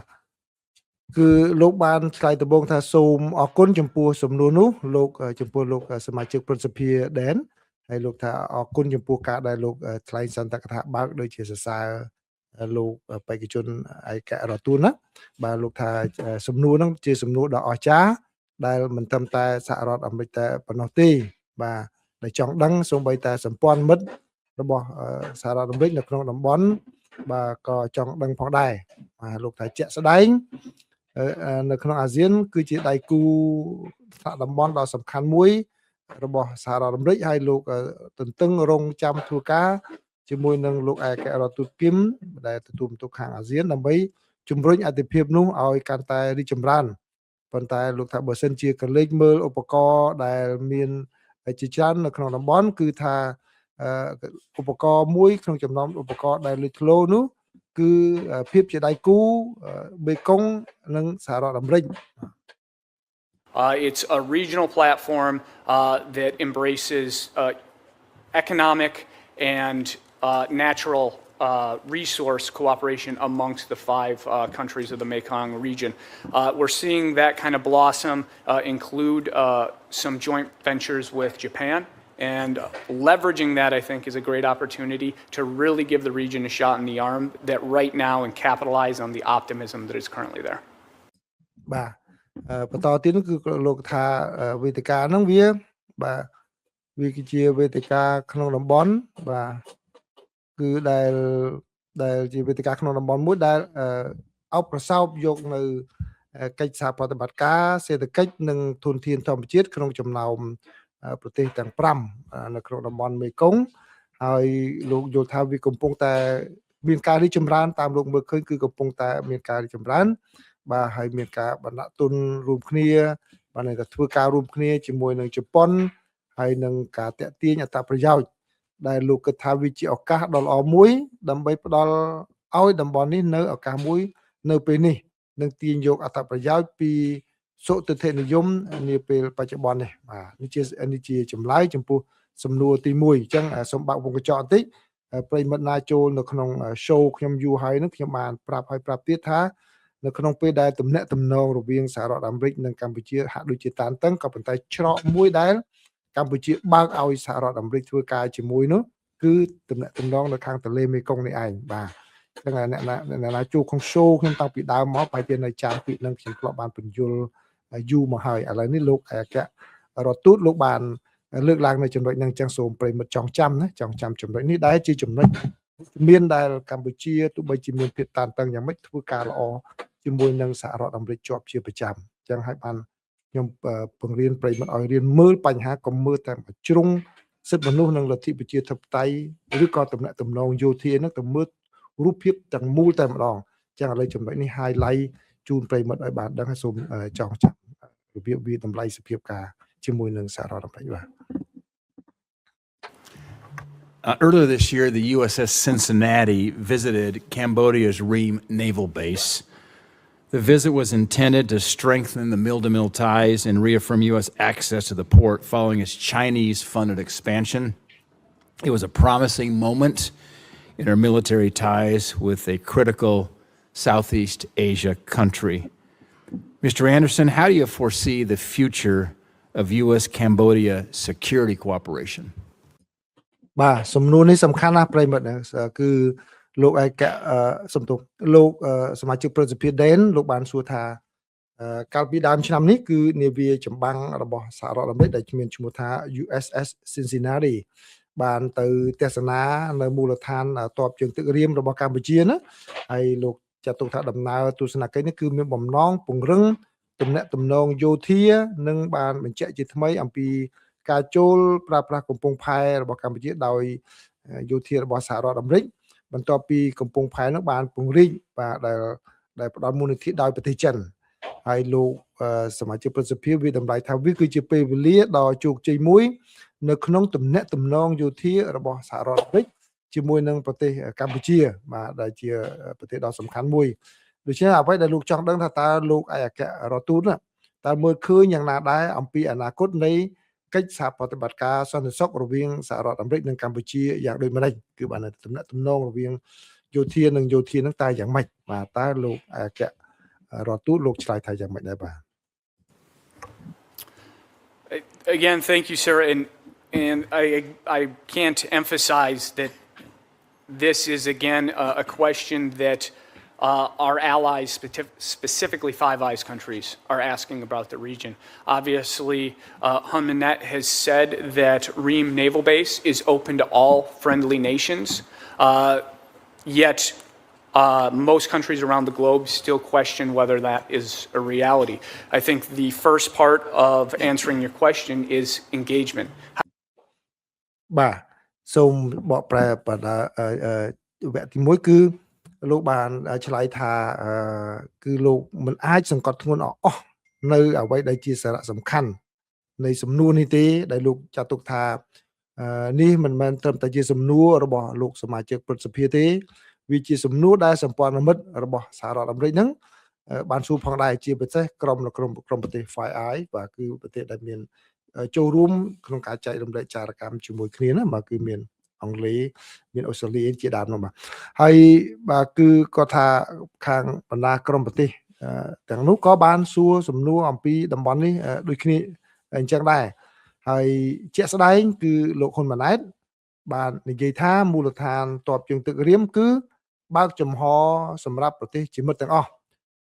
គឺលោកបានឆ្លើយដំបូងថាសូមអរគុណចំពោះសំណួរនោះលោកចំពោះលោកសមាជិកព្រឹទ្ធសភាដែនហើយលោកថាអរគុណចំពោះការដែលលោកថ្លែងសន្ទរកថាបើកដូចជាសរសើរលោកបេក្ខជនឯករដ្ឋទូតណាបាទលោកថាសំណួរហ្នឹងជាសំណួរដ៏អស្ចារ្យដែលមិនត្រឹមតែសហរដ្ឋអាមេរិកតែប៉ុណ្ណោះទេបាទដែលចង់ដឹងសូម្បីតែសម្ព័ន្ធមិត្តរបស់សហរដ្ឋអាមេរិកនៅក្នុងតំបន់បាទក៏ចង់ដឹងផងដែរបាទលោកថាជាក់ស្ដែងនៅក្នុងអាស៊ាន គឺជាដៃគូថ្នាក់តំបន់ដ៏សំខាន់មួយ របស់សហរដ្ឋអាមេរិកហើយលោកទន្ទឹងរង់ចាំធ្វើការជាមួយនឹងលោកឯកអគ្គរដ្ឋទូតគឹមដែលទទួលបន្ទុកខាងអាស៊ានដើម្បីជំរុញអាទិភាពនោះឲ្យកាន់តែរីកចម្រើនប៉ុន្តែលោកថាបើសិនជាក្រឡេកមើលឧបករណ៍ដែលមានជាច្រើននៅក្នុងតំបន់គឺថាឧបករណ៍មួយក្នុងចំណោមឧបករណ៍ដែលលេចធ្លោនោះគឺភាពជាដៃគូមេគង្គនិងសហរដ្ឋអាមេរិក It's a regional platform that embraces economic and natural resource cooperation amongst the five countries of the Mekong region. We're seeing that kind of blossom, include some joint ventures with Japan. And leveraging that, I think, is a great opportunity to really give the region a shot in the arm that right now and capitalize on the optimism that is currently there. បាទបន្តទៀតនោះគឺលោកថាវេទិកាហ្នឹងវាបាទវាគឺជាវេទិកាក្នុងតំបន់បាទគឺដែលដែលជាវេទិកាក្នុងតំបន់មួយដែលអោបប្រសោបយកនៅកិច្ចសហប្រតិបត្តិការសេដ្ឋកិច្ចនិងធនធានធម្មជាតិក្នុងចំណោមប្រទេសទាំង5នៅក្នុងតំបន់មេគង្គហើយលោកយល់ថាវាកំពុងតែមានការរីកចម្រើនតាមលោកមើលឃើញគឺកំពុងតែមានការរីកចម្រើនបាទហើយមានការបណ្ដាក់ទុនរួមគ្នាបាទន័យថាធ្វើការរួមគ្នាជាមួយនឹងជប៉ុនហើយនឹងការតាក់ទាញអត្ថប្រយោជន៍ដែលលោកគិតថាវាជាឱកាសដ៏ល្អមួយ ដើម្បីផ្ដល់ឲ្យតំបន់នេះនៅឱកាសមួយនៅពេលនេះនឹងទាញយកអត្ថប្រយោជន៍ពីសុទិដ្ឋិនិយមនាពេលបច្ចុប្បន្ននេះបាទនេះជានេះជាចម្លើយចំពោះសំណួរទី1អញ្ចឹងសូមបើកវង់ក្រចកបន្តិចប្រិយមិត្តណាចូលនៅក្នុង show ខ្ញុំយូរហើយនឹងខ្ញុំបានប្រាប់ហើយប្រាប់ទៀតថានៅក្នុងពេលដែលទំនាក់ទំនងរវាងសហរដ្ឋអាមេរិកនិងកម្ពុជាហាក់ដូចជាតានតឹងក៏ប៉ុន្តែច្រកមួយដែលកម្ពុជាបើកឲ្យសហរដ្ឋអាមេរិកធ្វើការជាមួយនោះគឺទំនាក់ទំនងនៅខាងទន្លេមេគង្គនេះឯងបាទចឹងអ្នកណាអ្នកណាចូលក្នុង show ខ្ញុំតាំងពីដើមមកប្រហែលជានៅចាំពាក្យនឹងខ្ញុំធ្លាប់បានពន្យល់យូរមកហើយឥឡូវនេះលោកឯករដ្ឋទូតលោកបានលើកឡើងនៅចំណុចហ្នឹងចឹងសូមប្រិយមិត្តចងចាំណាចងចាំចំណុចនេះដែលជាចំណុចមានដែលកម្ពុជាទោះបីជាមានភាពតានតឹងយ៉ាងម៉េចធ្វើការល្អជាមួយនឹងសហរដ្ឋអាមេរិកជាប់ជាប្រចាំអញ្ចឹងហើយបានខ្ញុំពង្រៀនប្រិយមិត្តឲ្យរៀនមើលបញ្ហាកុំមើលតែមួយជ្រុងសិទ្ធិមនុស្សនិងលទ្ធិប្រជាធិបតេយ្យឬក៏ទំនាក់ទំនងយោធាហ្នឹងទៅមើលរូបភាពទាំងមូលតែម្ដងអញ្ចឹងឥឡូវចំណុចនេះ highlight ជូនប្រិយមិត្តឲ្យបានដឹងហើយសូមចងចាំរបៀបវាតម្លៃសភាពការជាមួយនឹងសហរដ្ឋអាមេរិកបាទ Earlier this year, the USS Cincinnati visited Cambodia's Ream Naval Base. The visit was intended to strengthen the mil to mil ties and reaffirm U.S. access to the port following its Chinese funded expansion. It was a promising moment in our military ties with a critical Southeast Asia country. Mr. Anderson, how do you foresee the future of U.S. Cambodia security cooperation? បាទសំណួរនេះសំខាន់ណាស់ប្រិយមិត្តគឺលោកឯកសំទោសលោកសមាជិកព្រឹទ្ធសភាដេនលោកបានសួរថាកាលពីដើមឆ្នាំនេះគឺនាវាចម្បាំងរបស់សហរដ្ឋអាមេរិកដែលមានឈ្មោះថា USS Cincinnati បានទៅទស្សនានៅមូលដ្ឋានទ័ពជើងទឹករាមរបស់កម្ពុជាណាហើយលោកចាត់ទុកថាដំណើរទស្សនកិច្ចនេះគឺមានបំណងពង្រឹងទំនាក់ទំនងយោធានិងបានបញ្ជាក់ជាថ្មីអំពីការចូលប្រើប្រាស់កំពង់ផែរបស់កម្ពុជាដោយយោធារបស់សហរដ្ឋអាមេរិកបន្ទាប់ពីកំពង់ផែនោះបានពង្រីកបាទដែលដែលផ្ដល់មូលនិធិដោយប្រទេសចិនហើយលោក សមាជិកព្រឹទ្ធសភាវាតម្លៃថាវាគឺជាពេលវេលាដ៏ជោគជ័យមួយ នៅក្នុងទំនាក់ទំនងយោធារបស់សហរដ្ឋអាមេរិកជាមួយនឹងប្រទេសកម្ពុជា បាទដែលជាប្រទេសដ៏សំខាន់មួយដូច្នេះអ្វីដែលលោកចង់ដឹងថាតើលោកឯកអគ្គរដ្ឋទូតណាតើមើលឃើញយ៉ាងណាដែរអំពីអនាគតនៃកិច្ចសហប្រតិបត្តិការសន្តិសុខរវាងសហរដ្ឋអាមេរិកនិងកម្ពុជាយ៉ាងដូចម្តេចគឺបានទំនាក់ទំនងរវាងយោធានិងយោធានឹងតើយ៉ាងម៉េចបាទតើលោកឯកអគ្គរដ្ឋទូតលោកឆ្លើយថាយ៉ាងម៉េចដែរបាទ Again, thank you, sir. And I can't emphasize that this is, again, a question that our allies, specifically Five Eyes countries, are asking about the region. Obviously, Hun Manet has said that Ream Naval Base is open to all friendly nations. Yet, most countries around the globe still question whether that is a reality. I think the first part of answering your question is engagement. បាទសូមបកប្រែបណ្ដាអឺអឺវគ្គទី1គឺលោកបានឆ្លើយថាអឺគឺលោកមិនអាចសង្កត់ធ្ងន់អស់នៅអ្វីដែលជាសារៈសំខាន់នៃសំណួរនេះទេដែលលោកចាត់ទុកថាអឺនេះមិនមែនត្រឹមតែជាសំណួររបស់លោកសមាជិកព្រឹទ្ធសភាទេវាជាសំណួរដែលសម្ព័ន្ធមិត្តរបស់សហរដ្ឋអាមេរិកហ្នឹងបានសួរផងដែរជាពិសេសក្រុមនៅក្រុមក្រុមប្រទេស Five Eyes បាទគឺប្រទេសដែលមានចូលរួមក្នុងការចែករំលែកចារកម្មជាមួយគ្នាណាបាទគឺមានអង់គ្លេសមានអូស្ត្រាលីជាដើមនោះបាទហើយបាទគឺគាត់ថាខាងបណ្ដាក្រុមប្រទេសទាំងនោះក៏បានសួរសំណួរអំពីតំបន់នេះដូចគ្នាអញ្ចឹងដែរហើយជាក់ស្ដែងគឺលោកហ៊ុនម៉ាណែតបាននិយាយថាមូលដ្ឋានទ័ពជើងទឹករៀមគឺបើកចំហសម្រាប់ប្រទេសជាមិត្តទាំងអស់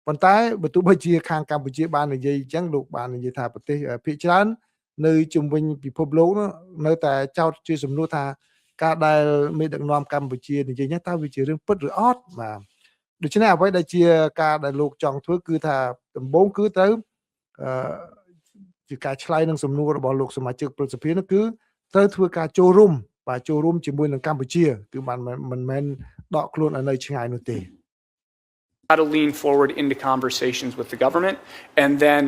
ប៉ុន្តែបើទោះបីជាខាងកម្ពុជាបាននិយាយអញ្ចឹងលោកបាននិយាយថាប្រទេសភាគច្រើននៅជុំវិញពិភពលោកនៅតែចោទជាសំណួរថាការដែលមេដឹកនាំកម្ពុជានិយាយនេះតើវាជារឿងពិតឬអត់បាទដូច្នេះអ្វីដែលជាការដែលលោកចង់ធ្វើគឺថាដំបូងគឺត្រូវអឺជាការឆ្លើយនឹងសំណួររបស់លោកសមាជិកព្រឹទ្ធសភានោះគឺត្រូវធ្វើការចូលរួមបាទចូលរួមជាមួយនឹងកម្ពុជា គឺបានមិនមែនដកខ្លួនឲ្យនៅឆ្ងាយនោះទេ How to lean forward into conversations with the government, and then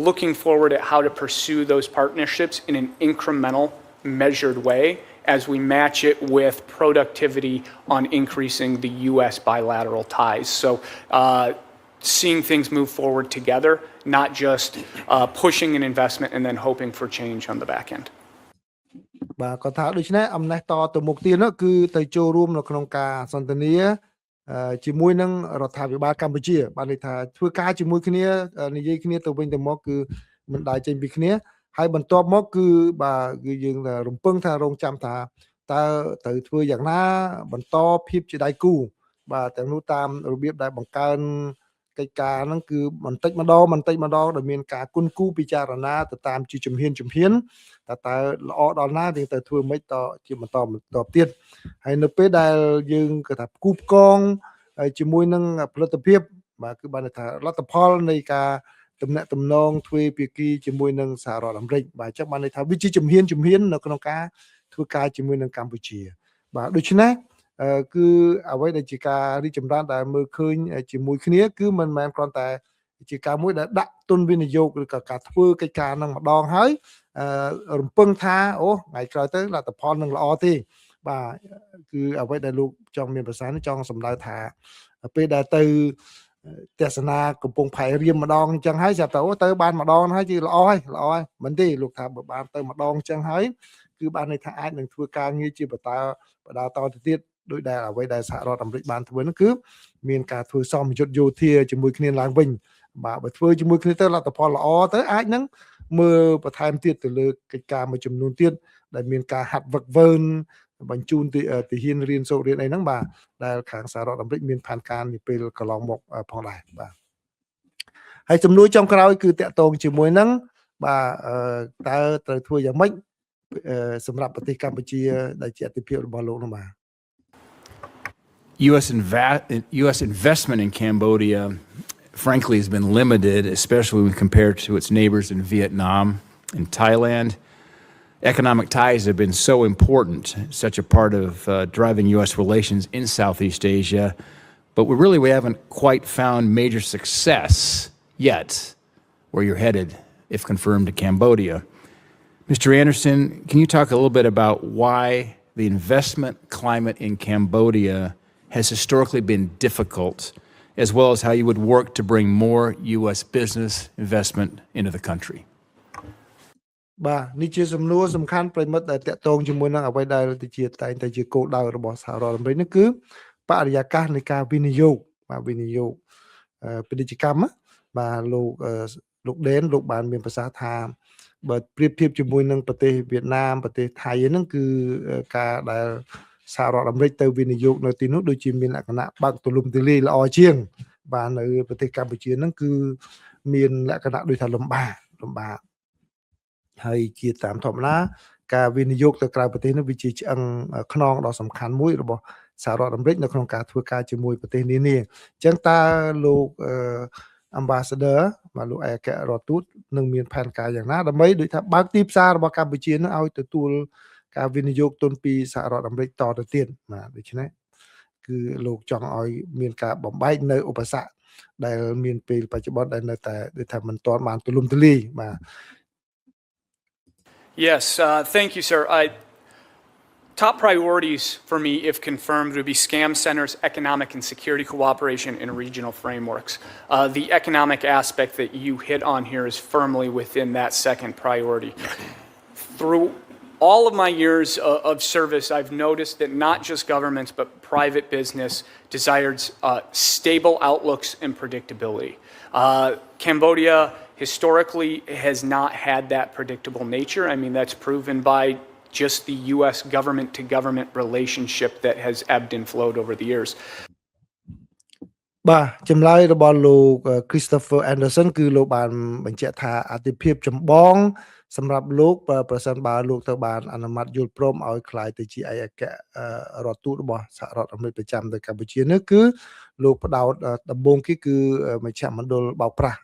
looking forward at how to pursue those partnerships in an incremental, measured way as we match it with productivity on increasing the U.S. bilateral ties. So, seeing things move forward together, not just pushing an investment and then hoping for change on the back end. បាទគាត់ថាដូច្នេះអំណេះតទៅមុខទៀតនោះគឺទៅចូលរួមនៅក្នុងការសន្ទនាជាមួយនឹងរដ្ឋាភិបាលកម្ពុជា បានន័យថាធ្វើការជាមួយគ្នានិយាយគ្នាទៅវិញទៅមកគឺមិនដើរចេញពីគ្នាហើយបន្ទាប់មកគឺបាទគឺយើងរំពឹងថារងចាំថាតើត្រូវធ្វើយ៉ាងណាបន្តភាពជាដៃគូបាទទាំងនោះតាមរបៀបដែលបង្កើនកិច្ចការហ្នឹងគឺបន្តិចម្ដងបន្តិចម្ដងដែលមានការគុណគូពិចារណាទៅតាមជាជំហានជំហានតើតើល្អដល់ណាយើងទៅធ្វើម៉េចតជាបន្តបន្តទៀតហើយនៅពេលដែលយើងគេថាផ្គូផ្គងជាមួយនឹងផលិតភាពបាទគឺបានថាលទ្ធផលនៃការទំនាក់ទំនងទ្វេភាគីជាមួយនឹងសហរដ្ឋអាមេរិកបាទអញ្ចឹងបានន័យថាវាជាជំហានជំហាននៅក្នុងការធ្វើការជាមួយនឹងកម្ពុជា បាទដូច្នេះគឺអ្វីដែលជាការរីកចម្រើនដែលមើលឃើញជាមួយគ្នាគឺមិនមែនគ្រាន់តែជាការមួយដែលដាក់ទុនវិនិយោគឬក៏ការធ្វើកិច្ចការនឹងម្ដងហើយរំពឹងថាអូថ្ងៃក្រោយទៅលទ្ធផលនឹងល្អទេបាទគឺអ្វីដែលលោកចង់មានប្រសាសន៍ចង់សម្ដៅថាពេលដែលទៅទស្សនាកំពង់ផែរៀមម្ដងអញ្ចឹងហើយស្រាប់តែអូទៅបានម្ដងហើយគឺល្អហើយល្អហើយមិនទេលោកថាបើបានទៅម្ដងអញ្ចឹងហើយគឺបានន័យថាអាចនឹងធ្វើការងារជាបន្តបដាតទៅទៀតដោយដែលអ្វីដែលសហរដ្ឋអាមេរិកបានធ្វើនោះគឺមានការធ្វើសមយុទ្ធយោធាជាមួយគ្នាឡើងវិញបាទបើធ្វើជាមួយគ្នាទៅលទ្ធផលល្អទៅអាចនឹងមើលបន្ថែមទៀតទៅលើកិច្ចការមួយចំនួនទៀតដែលមានការហាត់វឹកវើបញ្ជូនទាហានរៀនសូត្ររៀនអីហ្នឹងបាទដែលខាងសហរដ្ឋអាមេរិកមានផែនការនាពេលកន្លងមកផងដែរបាទហើយសំណួរចុងក្រោយគឺតាក់ទងជាមួយនឹងបាទតើត្រូវធ្វើយ៉ាងម៉េចសម្រាប់ប្រទេសកម្ពុជាដែលជាអធិភាពរបស់លោកនោះបាទ U.S. Investment in Cambodia, frankly, has been limited, especially when compared to its neighbors in Vietnam and Thailand. Economic ties have been so important, such a part of driving U.S. relations in Southeast Asia, but we haven't quite found major success yet where you're headed, if confirmed, to Cambodia. Mr. Anderson, can you talk a little bit about why the investment climate in Cambodia has historically been difficult, as well as how you would work to bring more U.S. business investment into the country? បាទនេះជាសំណួរសំខាន់ប្រិយមិត្តដែលតាក់ទងជាមួយនឹងអ្វីដែលទៅជាតែងតែជាគោលដៅរបស់សហរដ្ឋអាមេរិកនេះគឺបរិយាកាសនៃការវិនិយោគបាទវិនិយោគពាណិជ្ជកម្មណាបាទលោកលោកដេនលោកបានមានប្រសាសន៍ថាបើប្រៀបធៀបជាមួយនឹងប្រទេសវៀតណាមប្រទេសថៃហ្នឹងគឺការដែលសហរដ្ឋអាមេរិកទៅវិនិយោគនៅទីនោះដូចជាមានលក្ខណៈបើកទូលំទូលាយល្អជាង បាទនៅប្រទេសកម្ពុជាហ្នឹងគឺមានលក្ខណៈដូចថាលំបាកលំបាកហើយជាតាមធម្មតាការវិនិយោគទៅក្រៅប្រទេសនោះវាជាឆ្អឹងខ្នងដ៏សំខាន់មួយរបស់សហរដ្ឋអាមេរិកនៅក្នុងការធ្វើការជាមួយប្រទេសនានាអញ្ចឹងតើលោក ambassador បាទលោកឯកអគ្គរដ្ឋទូតនឹងមានផែនការយ៉ាងណាដើម្បីដូចថាបើកទីផ្សាររបស់កម្ពុជានឹងឲ្យទទួលការវិនិយោគទុនពីសហរដ្ឋអាមេរិកតទៅទៀតបាទដូច្នេះគឺលោកចង់ឲ្យមានការបំបែកនៅឧបសគ្គដែលមានពេលបច្ចុប្បន្នដែលនៅតែដូចថាមិនទាន់បានទូលំទូលាយបាទ Yes, thank you, sir. Top priorities for me, if confirmed, would be SCAM centers, economic and security cooperation, and regional frameworks. The economic aspect that you hit on here is firmly within that second priority. Through all of my years of service, I've noticed that not just governments, but private business desires stable outlooks and predictability. Cambodia historically has not had that predictable nature. I mean, that's proven by just the U.S. government to government relationship that has ebbed and flowed over the years. បាទចម្លើយរបស់លោក Christopher Anderson គឺលោកបានបញ្ជាក់ថាអាទិភាពចម្បង សម្រាប់លោកប្រសិនបើលោកទៅបានអនុម័តយល់ព្រមឲ្យក្លាយទៅជាឯកអគ្គរដ្ឋទូតរបស់សហរដ្ឋអាមេរិកប្រចាំនៅកម្ពុជានេះគឺលោកផ្ដោតដំបូងគេគឺមជ្ឈមណ្ឌលបោកប្រាស់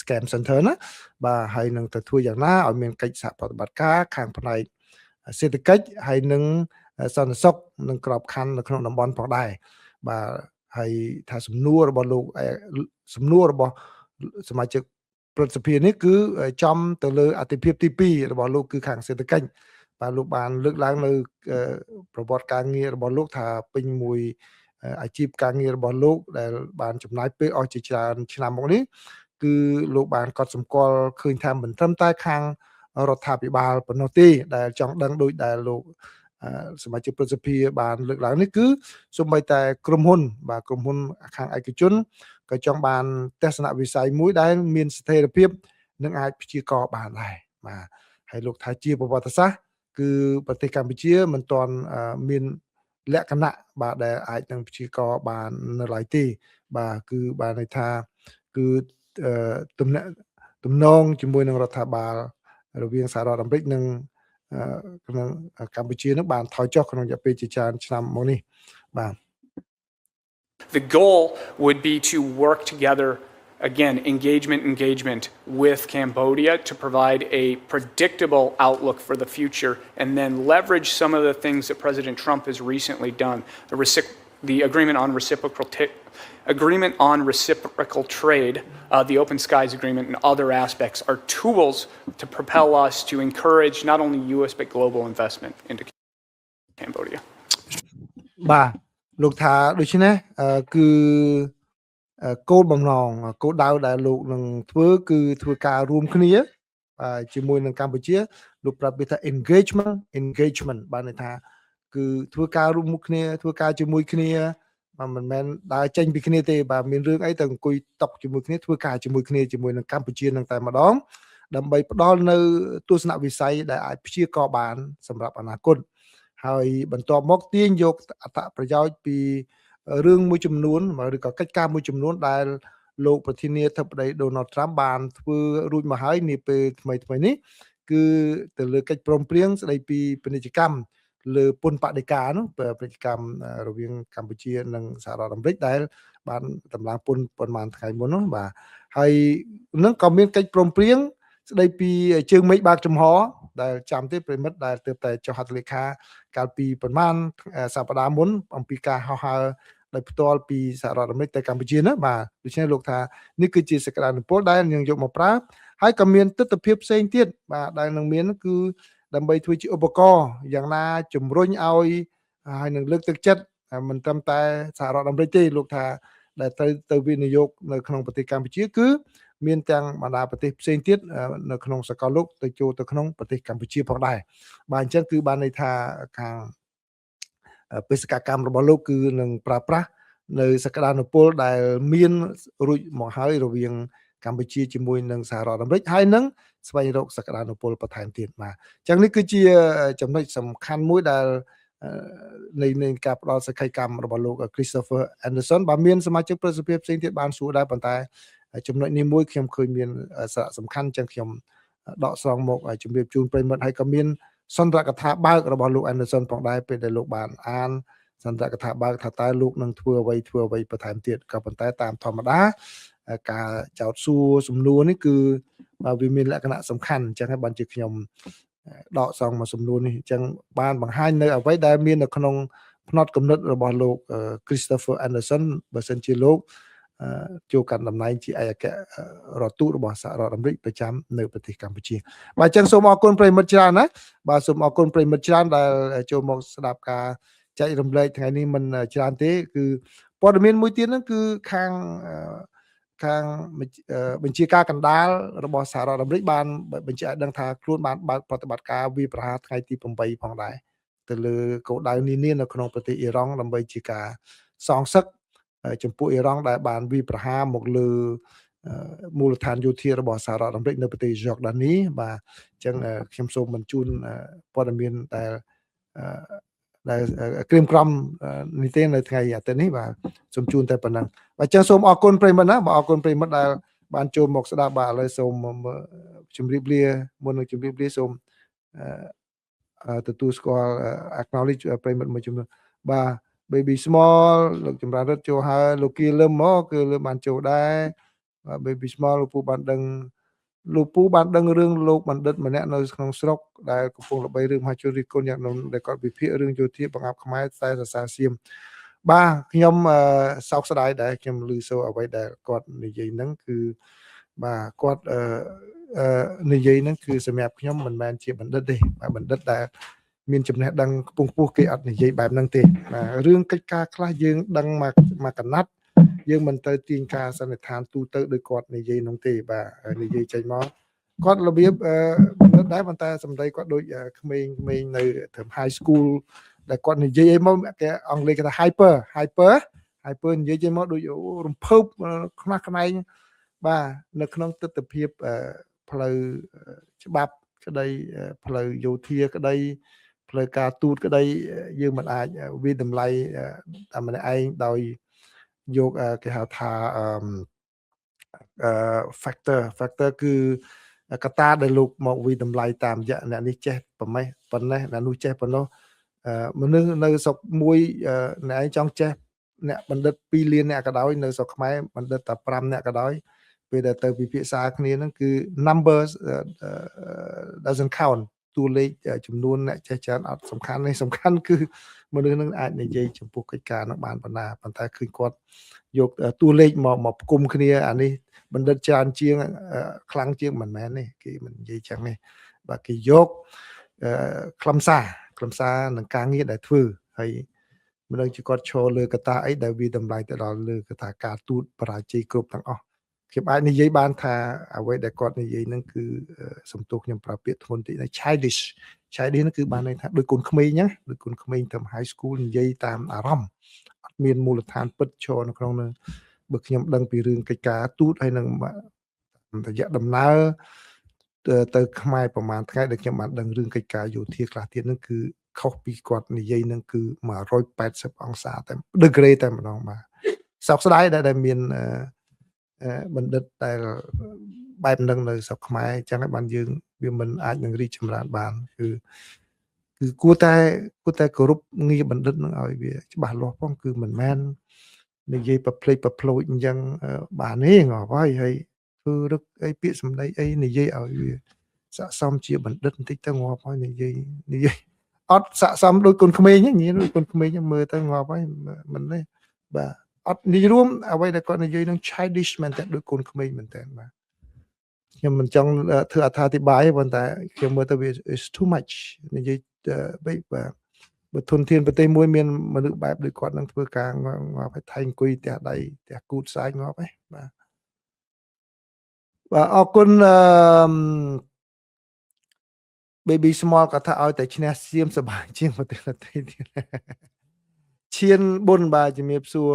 scam center ណាបាទហើយនឹងទៅធ្វើយ៉ាងណាឲ្យមានកិច្ចសហប្រតិបត្តិការខាងផ្នែកសេដ្ឋកិច្ចហើយនឹងសន្តិសុខនិងក្របខ័ណ្ឌនៅក្នុងតំបន់ផងដែរបាទហើយថាសំណួររបស់លោកសំណួររបស់សមាជិកព្រឹទ្ធសភានេះគឺចំទៅលើអាទិភាពទី2របស់លោកគឺខាងសេដ្ឋកិច្ចបាទលោកបានលើកឡើងនៅប្រវត្តិការងាររបស់លោកថាពេញមួយអាជីពការងាររបស់លោកដែលបានចំណាយពេលអស់ជាច្រើនឆ្នាំមកនេះគឺលោកបានកត់សម្គាល់ឃើញថាមិនត្រឹមតែខាងរដ្ឋាភិបាលប៉ុណ្ណោះទេដែលចង់ដឹងដោយដែលលោកសមាជិកព្រឹទ្ធសភាបានលើកឡើងនេះគឺសូម្បីតែក្រុមហ៊ុនបាទក្រុមហ៊ុនខាងឯកជនក៏ចង់បានទស្សនវិស័យមួយដែលមានស្ថិរភាពនិងអាចព្យាករបានដែរបាទហើយលោកថាជាប្រវត្តិសាស្ត្រគឺប្រទេសកម្ពុជាមិនទាន់មានលក្ខណៈបាទដែលអាចនឹងព្យាករបាននៅឡើយទេបាទគឺបានន័យថាគឺទំនាក់ទំនងជាមួយនឹងរដ្ឋាភិបាលរវាងសហរដ្ឋអាមេរិកនិងក្នុងកម្ពុជានឹងបានថយចុះក្នុងរយៈពេលជាច្រើនឆ្នាំមកនេះបាទ The goal would be to work together, again, engagement, engagement with Cambodia to provide a predictable outlook for the future and then leverage some of the things that President Trump has recently done. The agreement on reciprocal trade, the Open Skies Agreement, and other aspects are tools to propel us to encourage not only U.S. but global investment into Cambodia. បាទលោកថាដូច្នេះគឺគោលបំណងគោលដៅដែលលោកនឹងធ្វើគឺធ្វើការរួមគ្នាបាទជាមួយនឹងកម្ពុជាលោកប្រាប់វាថា engagement engagement បានន័យថាគឺធ្វើការរួមមុខគ្នាធ្វើការជាមួយគ្នាបាទមិនមែនដើរចេញពីគ្នាទេបាទមានរឿងអីទៅអង្គុយតុជាមួយគ្នាធ្វើការជាមួយគ្នាជាមួយនឹងកម្ពុជានឹងតែម្ដងដើម្បីផ្ដល់នៅទស្សនវិស័យដែលអាចព្យាករបានសម្រាប់អនាគតហើយបន្ទាប់មកទាញយកអត្ថប្រយោជន៍ពីរឿងមួយចំនួនឬក៏កិច្ចការមួយចំនួនដែលលោកប្រធានាធិបតីដូណាល់ត្រាំបានធ្វើរួចមកហើយនាពេលថ្មីថ្មីនេះគឺទៅលើកិច្ចព្រមព្រៀងស្ដីពីពាណិជ្ជកម្មលើពន្ធបដិការនោះពាណិជ្ជកម្មរវាងកម្ពុជានិងសហរដ្ឋអាមេរិកដែលបានតម្លើងពន្ធប៉ុន្មានថ្ងៃមុននោះបាទហើយនឹងក៏មានកិច្ចព្រមព្រៀងស្ដីពីជើងមេឃបើកចំហដែលចាំទេប្រិយមិត្តដែលទើបតែចុះហត្ថលេខាកាលពីប្រមាណសប្តាហ៍មុនអំពីការហោះហើរ ដោយផ្ទាល់ពីសហរដ្ឋអាមេរិកទៅកម្ពុជាណាបាទដូច្នេះលោកថានេះគឺជាសក្តានុពលដែលនឹងយកមកប្រើហើយក៏មានទស្សនវិជ្ជាផ្សេងទៀតបាទដែលនឹងមានគឺដើម្បីធ្វើជាឧបករណ៍យ៉ាងណាជំរុញឲ្យហើយនឹងលើកទឹកចិត្តមិនត្រឹមតែសហរដ្ឋអាមេរិកទេលោកថាដែលត្រូវទៅវិនិយោគនៅក្នុងប្រទេសកម្ពុជាគឺមានទាំងបណ្ដាប្រទេសផ្សេងទៀតនៅក្នុងសកលលោកទៅចូលទៅក្នុងប្រទេសកម្ពុជាផងដែរបាទអញ្ចឹងគឺបានន័យថាខាងបេសកកម្មរបស់លោកគឺនឹងប្រើប្រាស់នៅសក្តានុពលដែលមានរួចមកហើយរវាងកម្ពុជាជាមួយនឹងសហរដ្ឋអាមេរិកហើយនឹងស្វែងរកសក្តានុពលបន្ថែមទៀតបាទអញ្ចឹងនេះគឺជាចំណុចសំខាន់មួយដែលនៃការផ្ដល់សក្ខីកម្មរបស់លោក Christopher Anderson បាទមានសមាជិកប្រសិទ្ធភាពផ្សេងទៀតបានសួរដែរប៉ុន្តែចំណុចនេះមួយខ្ញុំឃើញមានសារៈសំខាន់អញ្ចឹងខ្ញុំដកស្រង់មកជម្រាបជូនប្រិយមិត្តហើយក៏មានសន្ទរកថាបើករបស់លោក Anderson ផងដែរពេលដែលលោកបានអានសន្ទរកថាបើកថាតើលោកនឹងធ្វើអ្វីធ្វើអ្វីបន្ថែមទៀតក៏ប៉ុន្តែតាមធម្មតាការចោទសួរសំណួរនេះគឺបាទវាមានលក្ខណៈសំខាន់អញ្ចឹងហើយបានជាខ្ញុំដកស្រង់មកសំណួរនេះអញ្ចឹងបានបង្ហាញនៅអ្វីដែលមាននៅក្នុងផ្នត់គំនិតរបស់លោក Christopher Anderson បើសិនជាលោកចូលកាន់តំណែងជាឯកអគ្គរដ្ឋទូតរបស់សហរដ្ឋអាមេរិកប្រចាំនៅប្រទេសកម្ពុជាបាទអញ្ចឹងសូមអរគុណប្រិយមិត្តច្រើនណាបាទសូមអរគុណប្រិយមិត្តច្រើនដែលចូលមកស្ដាប់ការចែករំលែកថ្ងៃនេះមិនច្រើនទេគឺព័ត៌មានមួយទៀតហ្នឹងគឺខាងខាងបញ្ជាការកណ្ដាលរបស់សហរដ្ឋអាមេរិកបានបញ្ជាក់ឲ្យដឹងថាខ្លួនបានបើកប្រតិបត្តិការវាយប្រហារថ្ងៃទី8ផងដែរទៅលើគោលដៅនានានៅក្នុងប្រទេសអ៊ីរ៉ង់ដើម្បីជាការសងសឹកចំពោះអ៊ីរ៉ង់ដែលបានវាយប្រហារមកលើមូលដ្ឋានយោធារបស់សហរដ្ឋអាមេរិកនៅប្រទេសយ៉ូដានីបាទអញ្ចឹងខ្ញុំសូមបញ្ជូនព័ត៌មានដែលដែលក្រៀមក្រំនេះទេនៅថ្ងៃអាទិត្យនេះបាទសូមជូនតែប៉ុណ្ណឹងបាទអញ្ចឹងសូមអរគុណប្រិយមិត្តណាបាទអរគុណប្រិយមិត្តដែលបានចូលមកស្ដាប់បាទឥឡូវសូមជម្រាបលាមុននឹងជម្រាបលាសូមទទួលស្គាល់ acknowledge ប្រិយមិត្តមួយចំនួនបាទ baby small លោកចម្រើនរិទ្ធចូលហើយលោកគីលឹមមកគឺលឹមបានចូលដែរបាទ baby small លោកពូបានដឹងលោកពូបានដឹងរឿងលោកបណ្ឌិតម្នាក់នៅក្នុងស្រុកដែលកំពុងល្បីរឿងមហាជនរិះគន់យ៉ាងដែលគាត់វិភាគរឿងយោធាបង្អាប់ខ្មែរតែសរសើរសៀមបាទខ្ញុំសោកស្ដាយដែរខ្ញុំឮសូរអ្វីដែលគាត់និយាយហ្នឹងគឺបាទគាត់អឺនិយាយហ្នឹងគឺសម្រាប់ខ្ញុំមិនមែនជាបណ្ឌិតទេបាទបណ្ឌិតដែលមានចំណេះដឹងខ្ពង់ខ្ពស់គេអត់និយាយបែបហ្នឹងទេបាទរឿងកិច្ចការខ្លះយើងដឹងមកមកកណាត់យើងមិនទៅទាញការសន្និដ្ឋានទូទៅដោយគាត់និយាយនោះទេបាទនិយាយចេញមកគាត់របៀបបណ្ឌិតដែរប៉ុន្តែសម្ដីគាត់ដូចក្មេងៗនៅត្រឹម high school ដែលគាត់និយាយអីមកគេអង់គ្លេសគេថា hyper hyper hyper និយាយចេញមកដូចរំភើបខ្នះខ្នែងបាទនៅក្នុងទស្សនវិជ្ជាផ្លូវច្បាប់ក្តីផ្លូវយោធាក្តីផ្លូវការទូតក្តីយើងមិនអាចវាយតម្លៃតែម្នាក់ឯងដោយយកគេហៅថាអឺ factor factor គឺកត្តាដែលលោកមកវាយតម្លៃតាមរយៈអ្នកនេះចេះប្រមេះប៉ុណ្ណេះអ្នកនោះចេះប៉ុណ្ណោះមនុស្សនៅស្រុកមួយអ្នកឯងចង់ចេះអ្នកបណ្ឌិត2លានអ្នកក៏ដោយនៅស្រុកខ្មែរបណ្ឌិតតែ5អ្នកក៏ដោយពេលដែលទៅពិភាក្សាគ្នាហ្នឹងគឺ numbers doesn't count តួលេខចំនួនអ្នកចេះច្រើនអត់សំខាន់ទេសំខាន់គឺមនុស្សនឹងអាចនិយាយចំពោះកិច្ចការនឹងបានប៉ុណ្ណាប៉ុន្តែឃើញគាត់យកតួលេខមកមកផ្គុំគ្នាអានេះបណ្ឌិតច្រើនជាងខ្លាំងជាងមិនមែនទេគេមិននិយាយចឹងទេបាទគេយកខ្លឹមសារខ្លឹមសារនឹងការងារដែលធ្វើហើយមិនដឹងជាគាត់ឈរលើកត្តាអីដែលវាតម្លៃទៅដល់លើកត្តាការទូតបរាជ័យគ្រប់ទាំងអស់ខ្ញុំអាចនិយាយបានថាអ្វីដែលគាត់និយាយហ្នឹងគឺសំទោសខ្ញុំប្រើពាក្យធ្ងន់តិច childish childish ហ្នឹងគឺបានន័យថាដូចកូនក្មេងហ្នឹងដូចកូនក្មេងទៅ high school និយាយតាមអារម្មណ៍អត់មានមូលដ្ឋានពិតឈរនៅក្នុងនឹងបើខ្ញុំដឹងពីរឿងកិច្ចការទូតហើយនឹងរយៈដំណើរទៅខ្មែរប្រហែលថ្ងៃដែលខ្ញុំបានដឹងរឿងកិច្ចការយោធាខ្លះទៀតហ្នឹងគឺខុសពីគាត់និយាយហ្នឹងគឺ180អង្សាតែ degree តែម្ដងបាទសោកស្ដាយដែលមានបណ្ឌិតដែលបែបនឹងនៅស្រុកខ្មែរអញ្ចឹងហើយបានយើងវាមិនអាចនឹងរីកចម្រើនបានគឺគឺគួរតែគួរតែគោរពងារបណ្ឌិតនឹងឲ្យវាច្បាស់លាស់ផងគឺមិនមែននិយាយប្រភ្លេចប្រភ្លោចអញ្ចឹងបានទេងាប់ហើយហើយធ្វើរឹកអីពាក្យសម្ដីអីនិយាយឲ្យវាស័កសមជាបណ្ឌិតបន្តិចទៅងាប់ហើយនិយាយនិយាយអត់ស័កសមដូចកូនក្មេងញ៉ាដូចកូនក្មេងមើលទៅងាប់ហើយមិនទេ បាទអត់និយាយរួមអ្វីដែលគាត់និយាយនឹង childish មែនតើដូចកូនក្មេងមែនតើបាទខ្ញុំមិនចង់ធ្វើអត្ថាធិប្បាយទេប៉ុន្តែខ្ញុំមើលទៅវា is too much និយាយបីបាទបើធនធានប្រទេសមួយមានមនុស្សបែបដូចគាត់នឹងធ្វើការងាប់ងាប់ឲ្យថៃអង្គុយផ្ទះដៃផ្ទះគូតសាយងាប់ឯងបាទបាទអរគុណអឺ Baby Small គាត់ថាឲ្យតែឈ្នះសៀមសប្បាយជាងប្រទេសដទៃទៀតឈៀនប៊ុនបាទជំរាបសួរ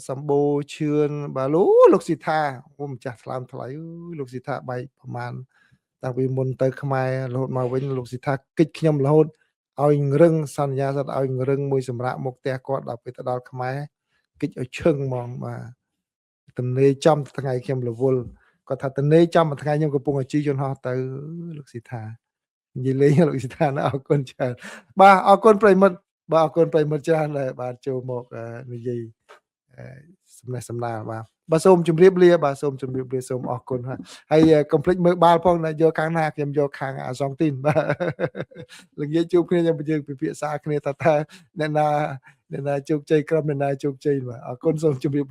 សម្បូរឈឿនបាទលោកលោកស៊ីថាអូម្ចាស់ថ្លើមថ្លៃលោកស៊ីថាបែកប្រហែលតាំងពីមុនទៅខ្មែររហូតមកវិញលោកស៊ីថាគិចខ្ញុំរហូតឲ្យរឹងសន្យាសិតឲ្យរឹងមួយសម្រាប់មុខផ្ទះគាត់ដល់ពេលទៅដល់ខ្មែរគិចឲ្យឈឹងហ្មងបាទទំនេរចំថ្ងៃខ្ញុំរវល់គាត់ថាទំនេរចំថ្ងៃខ្ញុំកំពុងឲ្យជិះយន្តហោះទៅលោកស៊ីថានិយាយលេងលោកស៊ីថាណាអរគុណច្រើនបាទអរគុណប្រិមិត្តបាទអរគុណប្រិមិត្តច្រើនដែលបាទចូលមកនិយាយសំណេះសំណាលបាទបាទសូមជម្រាបលាបាទសូមជម្រាបលាសូមអរគុណហើយកុំភ្លេចមើលបាល់ផងណាយកខាងណាខ្ញុំយកខាងអាសង់ទីនបាទល្ងាចជួបគ្នាយើងយើងពិភាក្សាគ្នាថាតើអ្នកណាអ្នកណាជោគជ័យក្រុមអ្នកណាជោគជ័យបាទអរគុណសូមជម្រាប។